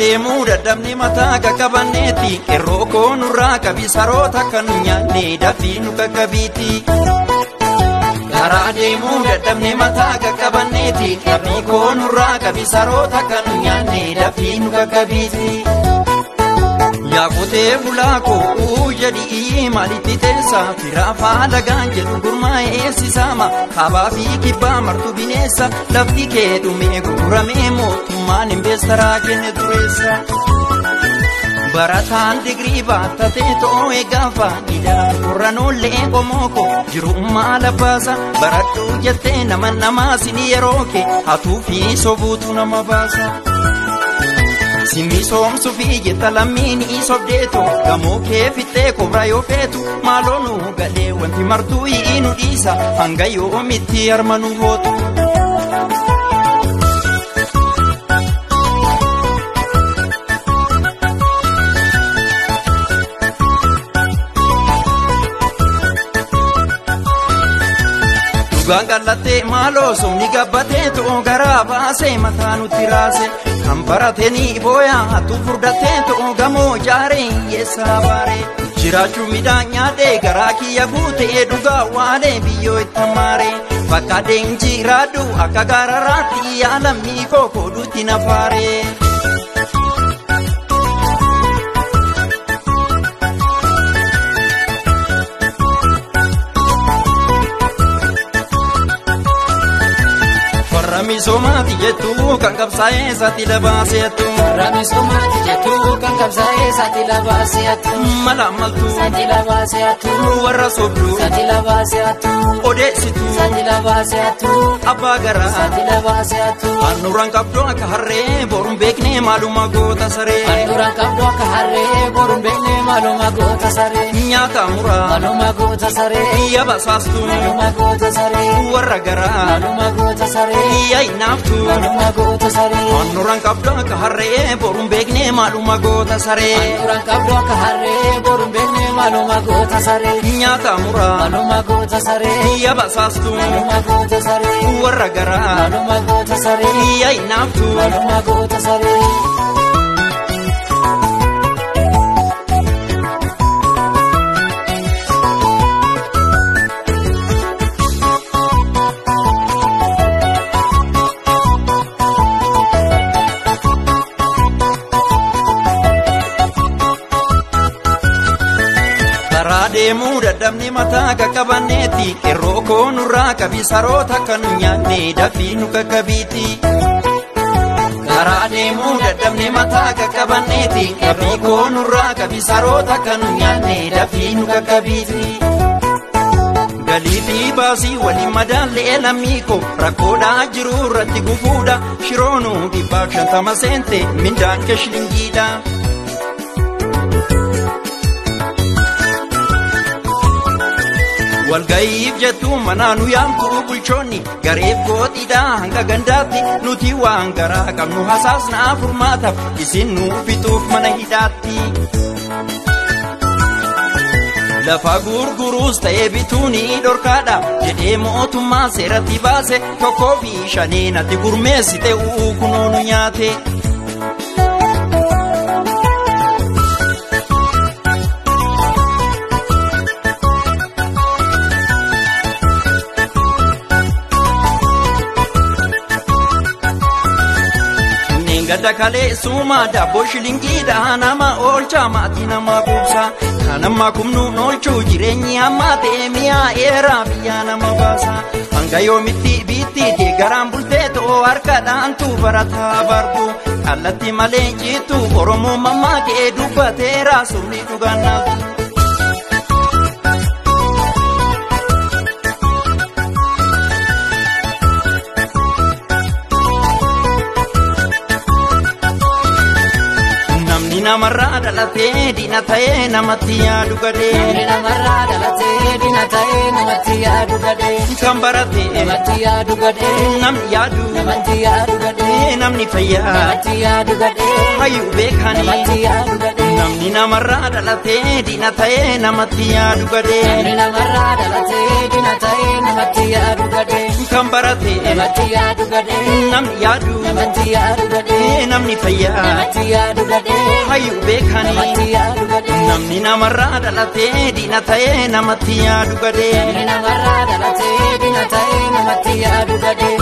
Deemuu dadhabni mataa qaqqabanneeti qeerroo koo nurraa qabi saroota kan nyaanne dafii nu qaqqabiiti. Karaa deemuu dadhabni mataa qaqqabanneeti qeerroo koo nurraa qabi saroota kan nyaanne dafii nu qaqqabiiti. Yaa qotee bulaa koo jedhii maalitti teessa firaafaa lagaan jedhu gurmaa'ee sisaama kaabaa fi kibbaa martu bineessa lafti kee dhumee gurguramee mootummaan investaraa kenne dureessa. Barataan digirii baattatee too'ee gaafa hidhaa qorranoollee qomooko jirummaa labbaasa baradhuu jettee nama namaa sini yeroo kee hatuu fi sobuutu nama baasa. Simmi soomsuu fi jetta lammiin isobdeetu gamoo kee fixee kobra yoo feetu maaloo nu galee wanti martuu nu dhiisa hanga yoomitti harma nu hootu. Dhugaan qal'attee maaloo somni gabbatee to'o garaa baasee mataa nutti raase. Kan baratanii booyaa hattuu furdatee to'o gamoo jaaree hiyyeessaa baaree. Jiraachuu midhaan nyaadhee garaa kiyya guutee dhugaa waalee biyyoo itti hammaaree. Bakka deemjiraadhu akka gaararaatti yaalammii koo kooduutti nafaaree. Misoomaati jettu kan qabsaa'ee saaxila baaseetu. Warra misoomaati jettu kan qabsaa'ee saaxila baaseetu. Mala maltu. Saaxila baaseetu. Warra sobdu. Saaxila baaseetu. Odeessitu. Saaxila baaseetu. Abbaa garaa. Saaxila baaseetu. Handhuuraan qabdu akka harree boruun beeknee maaluma goota saree. Handhuuraan qabdu akka harree boruun beeknee maaluma goota saree. Nyaata muraa. Maaluma goota saree. Iyya basaastu. Maaluma goota saree. Warra garaa. Maaluma goota saree. Iyya inaaftu. Maaluma goota saree. Handhuuraan qabdu akka harree boruun beeknee maaluma goota saree. Handhuuraan qabdu akka harree boruun beeknee maaluma goota saree. Nyaata muraa. Maaluma goota saree. Iyya basaastu. Maaluma goota saree. Warra garaa. Maaluma goota saree. Iyya inaaftu. Maaluma goota saree. Karaa deemuu dadhabni mataa qaqqabanneeti qeerroo koo nurraa qabi saroota kan nyaanne dafii nu qaqqabiiti. Karaa deemuu dadhabni mataa qaqqabanneeti qeerroo koo nurraa qabi saroota kan nyaanne dafii nu qaqqabiiti. Galii fi baasii waliin madaallee lammii koo rakkoodhaa jiru irratti gufuudha shiroonuu 150 seente mindaan kee shilingiidha. Walga'iif jettu manaa nu yaamtu bulchoonni gareef gootiidha hanga gandaatti nuti waan garaa qabnu hasaasnaa furmaataaf isin nu fixuuf mana hidhaatti. Lafa gurguruus ta'ee bituun dhorkaadha jedhee mootummaa seeratti baase 1 fi 5 natti gurmeessite kunoo nu nyaate. Gadda kalee suuma daabboo shilingiidha nama oolcha maatii nama kuubsa. Kan amma kumnuun oolchuu jireenyi hammaa ta'e mi'aa eeraa biyyaa nama baasa. Hanga yoomitti biitti deeggaraan bultee to'o harkadhaantu barataa bartu. Kallattii malee citu Oromoo mammaa kee dubbateera sumni dhugaan naaltu. Namni namarraa dhalatee diina ta'ee namatti yaadu gadhee. Namni namarraa dhalatee diina ta'ee namatti yaadu gadhee. Kan barate namatti yaadu gadhee. Namni yaadu namatti yaadu gadhee. Namni fayyaa namatti yaadu gadhee. Hayyuu beekanii namatti yaadu gadhee. Namni namarraa dhalatee diina ta'ee namatti yaadu gadhee. Namni namarraa dhalatee diina ta'ee namatti yaadu gadhee. Kan barate namatti yaadu gadhee. Namni yaadu namatti yaadu gadhee. Namni fayyaa namatti yaadu hayyuu beekanii. Namatti yaadu gadhee. Namni namarraa dhalatee diina ta'ee namatti yaadu gadhee. Namni namarraa dhalatee diina ta'ee namatti yaadu gadhee.